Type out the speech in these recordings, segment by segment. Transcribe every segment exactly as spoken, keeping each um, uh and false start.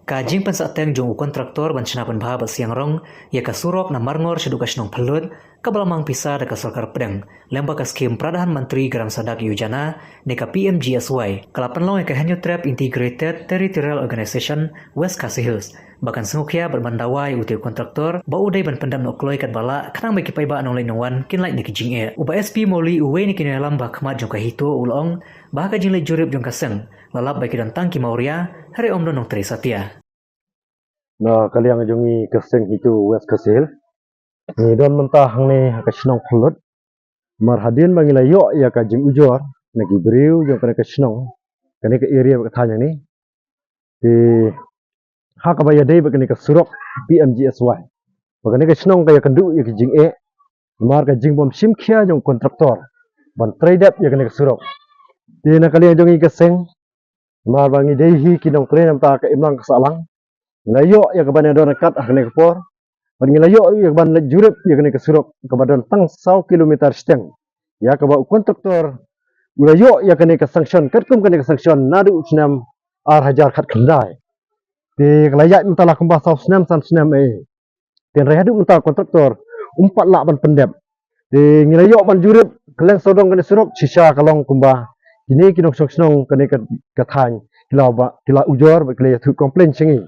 Ka jingpynsahteng jong u kontraktor ban shna pynbha bad siang rong ïa ka surok na Marngor shaduh ka shnong Phelut, kaba la mang pisa da ka sorkar pdeng lyngba ka skhim Pradhan Mantri Gram Sadak Yojana ne ka P M G S Y, ka la pynlong ïa ka Hynñiewtrep Integrated Territorial Organization West Khasi Hills ba kan sngewkhia bad ban dawa ïa utei u kontraktor ba u dei ban pyndep noh kloi katba lah, khnang ba ki paidbah nongleit nongwan kin lait na ki jingeh. U Bah S P Mawlieh, uwei na ki nongïalam ba khmat jong ka HITO, u la ong ba ha ka jingleit jurip jong ka seng la lap ba ki don tang ki mawria, hynrei ym don nongtrei satia. Na ka liang jong ngi ka seng HITO West Khasi Hills, ngi don mynta hangne ha ka shnong Phelut. Namar hadien ba ngi la ïoh ïa ka jingujor na ki briew jong kane ka shnong, kane ka area bad ka thaiñ hangne, te ha kaba ïadei bad kane ka surok P M G S Y, ba kane ka shnong ka ïakynduh ïa ki jingeh namar ka jingbym shim khia jong u kontraktor ban trei dep ïa kane ka surok. Te na ka liang jong ngi ka seng, namar ba ngi dei hi ki nongtrei na bynta ka imlang ka sahlang, ngi la ïoh ïa kaban ïadon ryngkat ha kane ka por, bad ngi la ïoh ruh ïa kaban leit jurip ïa kane ka surok kaba don tang saw kilometer shiteng, ïa kaba u kontraktor u la ïoh ïa kane ka sanction, katkum kane ka sanction naduh u snem ar hajar khatkhyndai. Te ka la ïaid mynta la kumba saw snem san snem eh. Te hynrei haduh mynta u kontraktor um pat lah ban pyndep. Te ngi la ïoh ban jurip kylleng sawdong kane surok, shisha ka long kumba kine ki nongshong shnong kane ka, ka thaiñ ki la ba, ki la ujor bad ki la ïathuh complain sha ngi.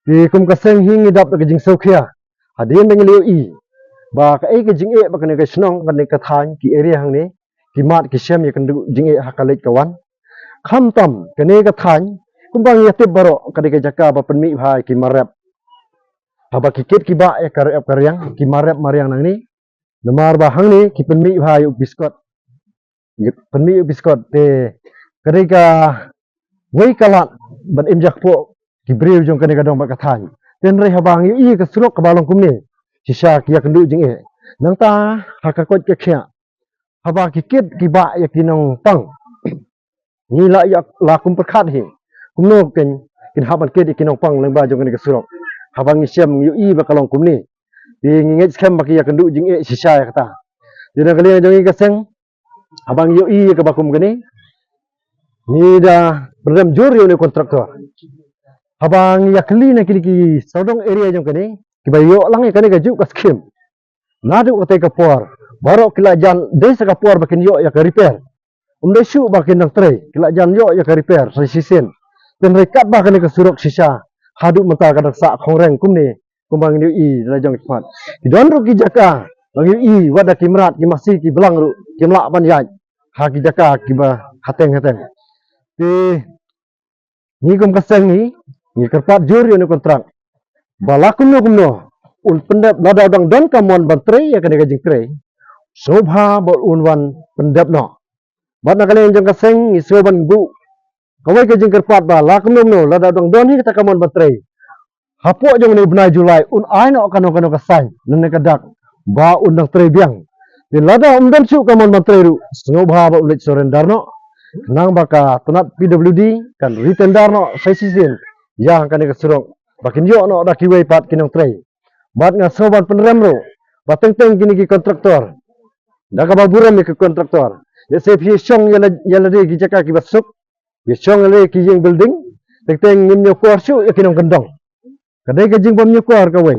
Te kum ka seng hi ngi dap da ka jingsngewkhia hadien ba ngi la ïohi ba kaei ka jingeh ba kane ka shnong, kane ka thaiñ, ki area hangne ki mad ki shem ïakynduh jingeh ha ka leit ka wan. Khamtam kane ka thaiñ, kumba ngi ïatip baroh, ka dei ka jaka ba pynmih bha ïa ki mar rep. Haba ki kit ki bah ïa ka rep ka riang, ki mar rep mar riang nangne. Namar ba hangne ki pynmih bha ïa u biskot. Ki pynmih ïa u biskot, te ka dei kawei ka lad ban im jakpoh ki briew jong kane ka dong bad ka thaiñ. Te hynrei haba ngi ïohi ka surok kaba long kumne, shisha ki ïakynduh jingeh. Nangta ha ka koit ka khiah, haba ki kit ki bah ïa ki nongpang, ngi la ïa la kum pyrkhat hi, kumno kin, kin hap ban kit ïa ki nongpang lyngba jong kane ka surok haba ngi shem, ngi ïohi ba ka long kumne. Te ngi ngeit skhem ba ki ïakynduh jingeh shisha ïa kata. Te na ka liang jong ngi ka seng, haba ngi ïohi ïa kaba kum kane, ngi da pynrem jur ïa une u kontraktor. Haba ngi ïakylli na kine ki sawdong area jong kane, kiba ïoh lang ïa kane kajuh ka skhim, naduh katei ka por baroh ki la jan, dei sa ka por ba kin ïoh ïa ka repair. Um dei shuh ba kin dang trei, ki la jan ïoh ïa ka repair sa shisien. Te hynrei katba kane ka surok shisha haduh mynta ka dang sah khongreng kumne, kumba ngi ïohi da la jong ki khmat. Ki don ruh ki jaka ba ngi ïohi wat da ki mrad, ki masi, ki blang ruh kim lah ban ïaid ha ki jaka kiba hateng hateng. Te ngi kum ka seng ngi, ngi kyrpad jur ïa une u kontrak ba la kumno kumno un pyndep, lada u dang don ka mon ban trei ïa kane ka jingtrei, sngewbha ba un wan pyndep noh. Bad na ka liang jong ka seng ngi sngew ban buh kawei ka jingkyrpad ba la kumno kumno, lada u dang don hi kata ka mon ban trei, hapoh jong une u bnai July un ai noh kano kano ka sign lane ka dak ba un dang trei biang. Te lada um don shuh ka mon ban trei ruh, sngewbha ba un leit surrender noh, khnang ba ka tnat P W D kan retender noh sa shisien ïa kane ka surok, ba kin ïoh noh da kiwei pat ki nongtrei. Bad nga sngew ban pynrem ruh ba teng teng kine ki kontraktor, da kaba burom ïa ki kontraktor, lehse phi shong ïa la, ïa lade ki jaka kiba suk, phi shong ïa lade ki ïing building, teng teng ngim ñiewkor shuh ïa ki nongkyndong. Ka dei ka jingbym ñiewkor kawei.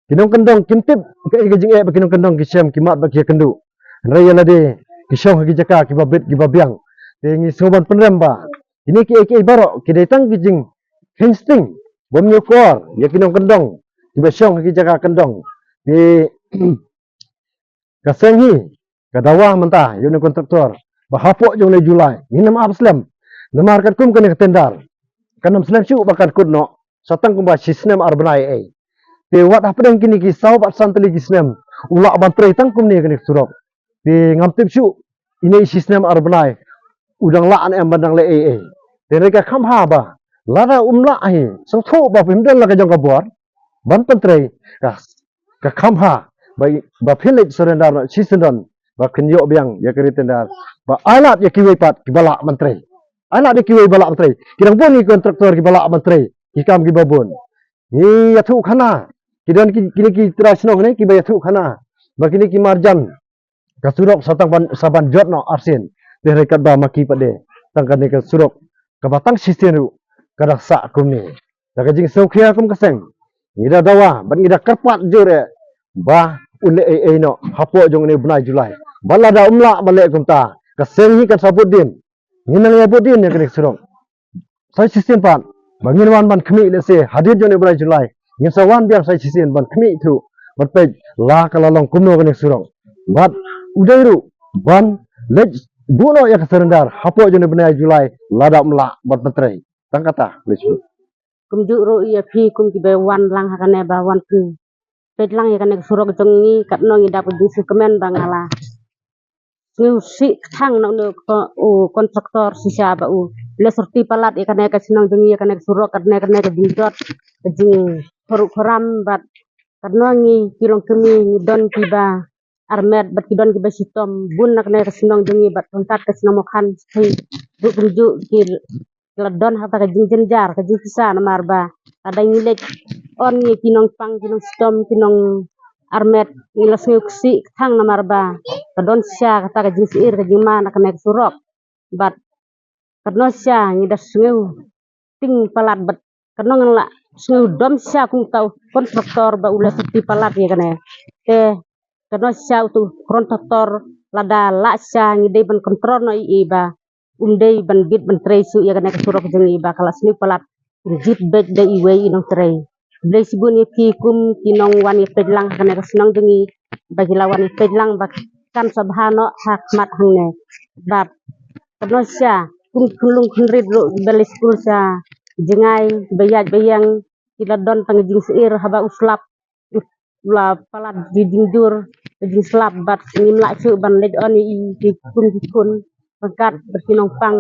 Ki nongkyndong kim tip kaei ka jingeh ba ki nongkyndong ki shem, ki mad bad ki ïakynduh. Hynrei ïa lade ki shong ha ki jaka kiba bit kiba biang. Te ngi sngew ban pynrem ba kine kiei kiei baroh ki dei tang ki jingkheiñ sting bym ñiewkor ïa ki nongkyndong kiba shong ha ki jaka kyndong. Te ka seng hi ka dawa mynta ïa une u kontraktor ba hapoh jong une u July ngin ym ap slem. Namar katkum kane ka tender kan ym slem shuh ba kan kut noh sa tang kumba shi snem ar bnai ei. Te wat hapdeng kine ki saw bad san tylli ki snem u lah ban trei tang kumne kane ka surok. Te ngam tip shuh ine i shi snem ar bnai u dang lah ne em ban dang leh ei ei. Te hynrei ka kham bha ba lada um lah hi, sngewthuh ba phim don la ka jong ka bor ban pyntrei, ka, ka kham bha ba, ba phin leit surrender noh shisyndon, ba kin ïoh biang ïa ka retender, ba ai lad ïa kiwei pat kiba lah ban trei. Ai lad ïa kiwei ba lah ban trei. Ki dang bun ki kontraktor kiba lah ban trei ki kam kiba bun. Ngi ïathuh khana, ki don ki, kine ki trai shnong ne kiba ïathuh khana ba kine ki marjan ka surok sa tang ban, sa ban jot noh arsien. Te hynrei katba ma ki pat de, tang kane ka surok kaba tang shisien ruh ka dang sah kumne. da ka jingsngewkhia kum ka seng, ngi da dawa bad ngi da kyrpad jur eh ba un leh ei ei noh hapoh jong une u bnai July. Ba lada um lah ban leh kumta, ka seng hi kan sa bud dien. Ngin nang ïa bud dien ïa kane ka surok. Sa shisien pat ba ngin wan ban khmih, lehse hadien jong une u bnai July ngin sa wan biang sa shisien ban khmih thuh, ban peit la ka la long kumno kane ka surok. Bad u dei ruh ban leit buh noh ïa ka surrender hapoh jong une u bnai July lada um lah ban pyntrei. Tang kata, leit shuh. Kumjuh ruh ïa phi kum kiba wan lang ha kane ba wan pynpeit lang ïa kane ka surok jong ngi, katno ngi dap ka jingsngewkmen ba nga la sngewsih kthang na une u kontraktor shisha ba u leh syrti palat ïa kane ka shnong jong ngi, ïa kane ka surok, kane, kane ka jingjot, ka jingkhuram bad katno ngi ki longkmie ngi don kiba armet bad ki don kiba shitom bun na kane ka shnong jong ngi bad ryngkat ka shnong Mawkhan Sthie ruh kumjuh ki la don ha kata ka jingjynjar ka jingpisa namar ba lada ngi leit on ngi ki nongpang ki nongshitom ki nongarmet ngi la sngewsih kthang namar ba ka don shisha kata ka jingsyier ka jingma na kane ka surok. Bad katno shisha ngi da sngew ting palat bad katno ngan la sngew dom shisha kum uta u kontraktor ba u la syrti palat ïa kane. Te katno shisha utu u kontraktor lada lah shisha ngi dei ban kontrol noh ïa i ba um dei ban bit ban trei shuh ïa kane ka surok jong ngi ba ka la sniew palat. Jied beit da iwei i nongtrei. Blei shibun ïa phi kum ki nongwan ïa peit lang ha kane ka shnong jong ngi ba ki la wan ïa peit lang ba kan sa bha noh ha khmat hangne. Bad katno shisha kum khunlung khunrit ruh ba leit skul sha jngai ba ïaid ba ïeng ki la don tang jingsyier haba u slap u la palat ji jingjur, ka jingslap bad ngim lah shuh ban leit on ïa i ki khun ki khun ryngkat bad ki nongpang.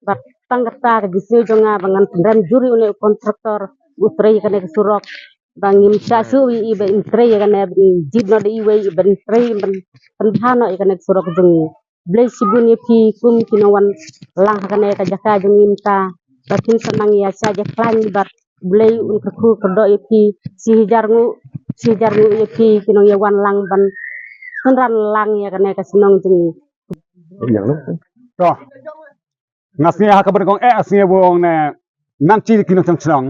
Bad tang kata ka jingsngew jong nga ba ngan pynrem jur ïa une u kontraktor u trei ïa kane ka surok ba ngim shah shuh ïa i ba in trei ïa kane ba in jied noh da iwei ba in trei ban pynbha noh ïa kane ka surok jong ngi. Blei shibun ïa phi kum ki nongwan lang ha kane ka jaka jong ngi mynta ba phin sa nang ïa sha jaka ngi bad Blei un kyrkhu kyrdoh ïa phi shi hajar nguh shi hajar nguh ïa phi ki nongïawan lang ban pynran lang ïa kane ka shnong jong ngi. To nga sngew ha kaba nyngkong eh nga sngew ba ong ne nang chi ki nongshong shnong.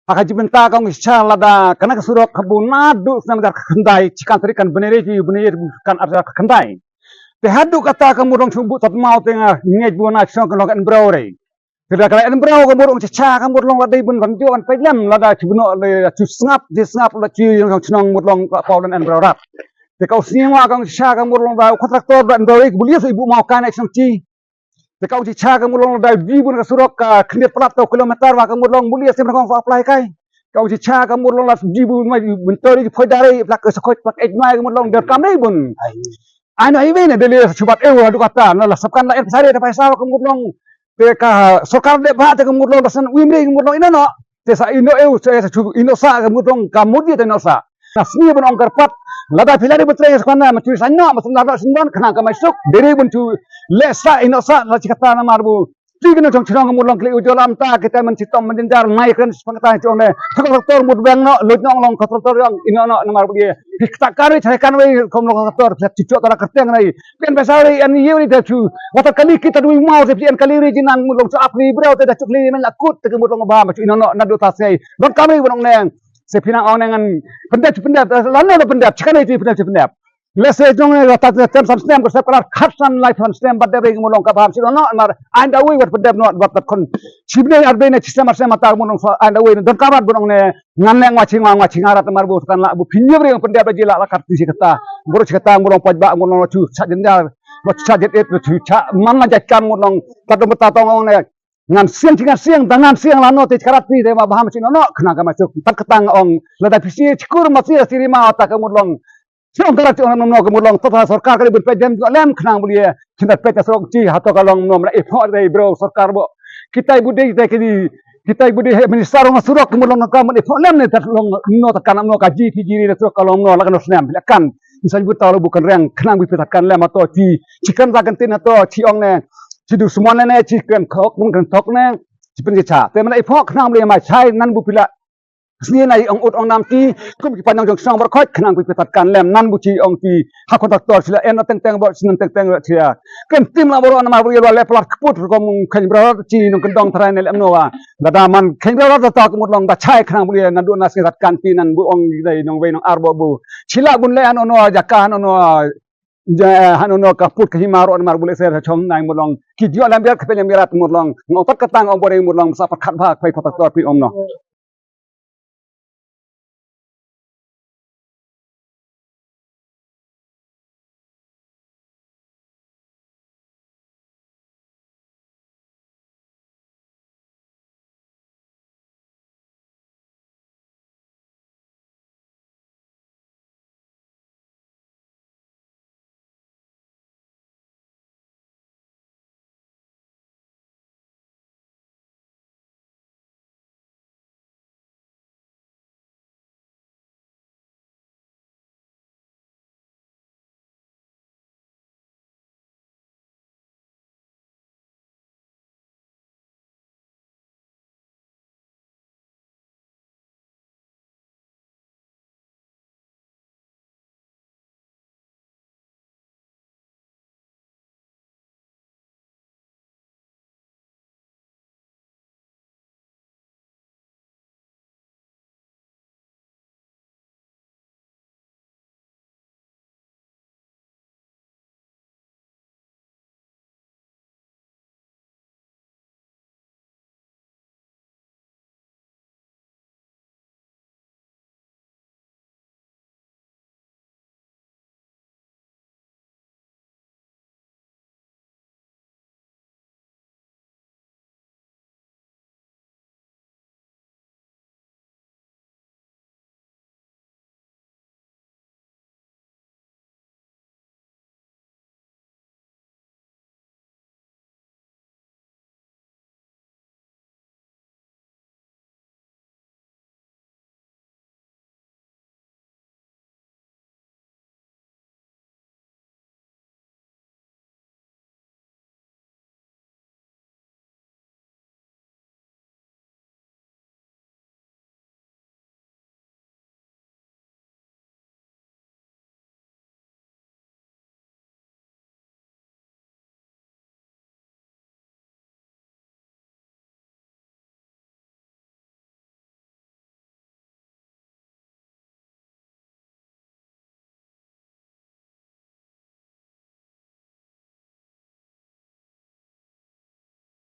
Ha ka jingpynta ka ong shisha lada kane ka surok kaba naduh snem ar hajar khyndai chi kan tarik kan bnai re chi bnai re kan ar hajar khyndai. Te haduh kata ka mut long shu buh tat maw te nga ngeit ba na shnong ka long ka Enbrew re. Te da ka la Enbrew ka mut long shisha ka mut long la dei bun ban jong ban peit lem lada chi bun le chu sngap chi sngap la chi nongshong shnong mut long ka paw lan Enbrew rap. Te ka u sngew nga ka ong shisha ka mut long da u kontraktor da Enbrew re ka buh ïa sa i buh maw ka na shnong chi. Te ka ong shisha ka mut long da ji bun ka surok ka khyndiat palat ka kilometer wa ka mut long mut ïa sim rong fa apply kai. Ka ong shisha ka mut long la ji bun mai bun tori phoi dare plak ka sakhoj plak ej mai ka mut long der kam dei bun. Ai no ai ve ne dele sa chubat ew haduh kata na la sap kan la en sare ta paisa ka mut long. Te ka sorkar de ba te ka mut long da san wim dei ka mut long ina no. Te sa ino ew sa sa chu ino sa ka mut long ka mut ïa te no sa. Na sngi ban ong kyrpad lada phi la dei ban trei sa khana ma chu sa no ma sa no sin ban khnang ka mai suk dei dei ban chu le sa ino sa la chi kata namar bu. Ti kino chong chnong ka mut long kli u jolam ta kita man chitom man jinjar mai kren spang ta chong ne. Thak doktor mut beng no lut no long doktor yong ino no namar bu ye. Phi kata kan wi chai kan wi kom long doktor phi chi chok ta la kerteng nai. Pian pesa ri an ye ri ta chu. Wata kali kita dui mau te pian kali ri jinan mut long chu ap ri brau te da chuk li man la kut te mut long ba ma chu ino no na do ta sei. Don kam ri ban ong neng. Se phi nang ong neng an pendep chu pendep la no lo pendep chikan ri pendep chu pendep. Lese jong ne la ta tem sam snem ko sep kala khat san lai san snem bad de ri mut long ka ba ma chu no mar ain da wi wat pendep no wat kon. Chibne arbe ne chisem arsem ata mut long so ain da wi don ka bat mut long ne. Ngan ne ngwa chi ngwa ngwa chi nga rat mar bu kan la bu phin yeb ri pendep ji la la kat ti si kata. Buru si kata mut long poj ba mut long chu sa jen ja. Ba chu sa jet et chu cha man la jat kam mut long. Ta dom ta tong ong ne. Ngan siang chi ngan siang da ngan siang la no te karat ni de ma ba ma chi no no khnang ka ma chuk tat kata nga ong la da phi si chikur ma si si ri ma ta ka mut long. Siang karat chi ong no no ka mut long ta sorkar ka dei bun pej dem lem khnang bu ye. Chin da pej ka sorok chi ha to ka long no ma e pho dei bro sorkar bo. Kitai bu dei kitai ki kitai bu dei he minister ong surok ka mut long ka ma e pho lem ne tat long no ta kan no ka ji phi ji ri sorok ka long no la ka no snem la kan. Insan bu ta lo bu kan reng khnang bu phi tat kan lem ma to chi chi kan da kan tin ha to chi ong ne. Chi du sumon ne chi kan khok mun kan thok ne. Chi pyn cha te ma e pho khnang bu ye ma chai nan bu phi la. Sni na i ong ut ong nam ti kum ki panjang jong shnong bor khot khnang phi phi tat kan lem nan bu chi ong ti ha contractor sila en teng teng bor snen teng teng bor chia. Kan tim la bor namar bor yel wa le plat kput rukom khen bra chi nong kendong trai ne lem no wa. Dada man khen bra ta ta kumut long ba chai khnang bor yel na du na sni tat kan ti nan bu ong dei nong wei nong ar bor bu. Chila bun le ano no jaka ano no ja hanu no ka put ka hima ro mar bule ser chong nai mut long ki jio lam biat ka pe lam biat mut long ngau tat ka tang ong bore mut long sa pat khat ba kai photak tor pi om no.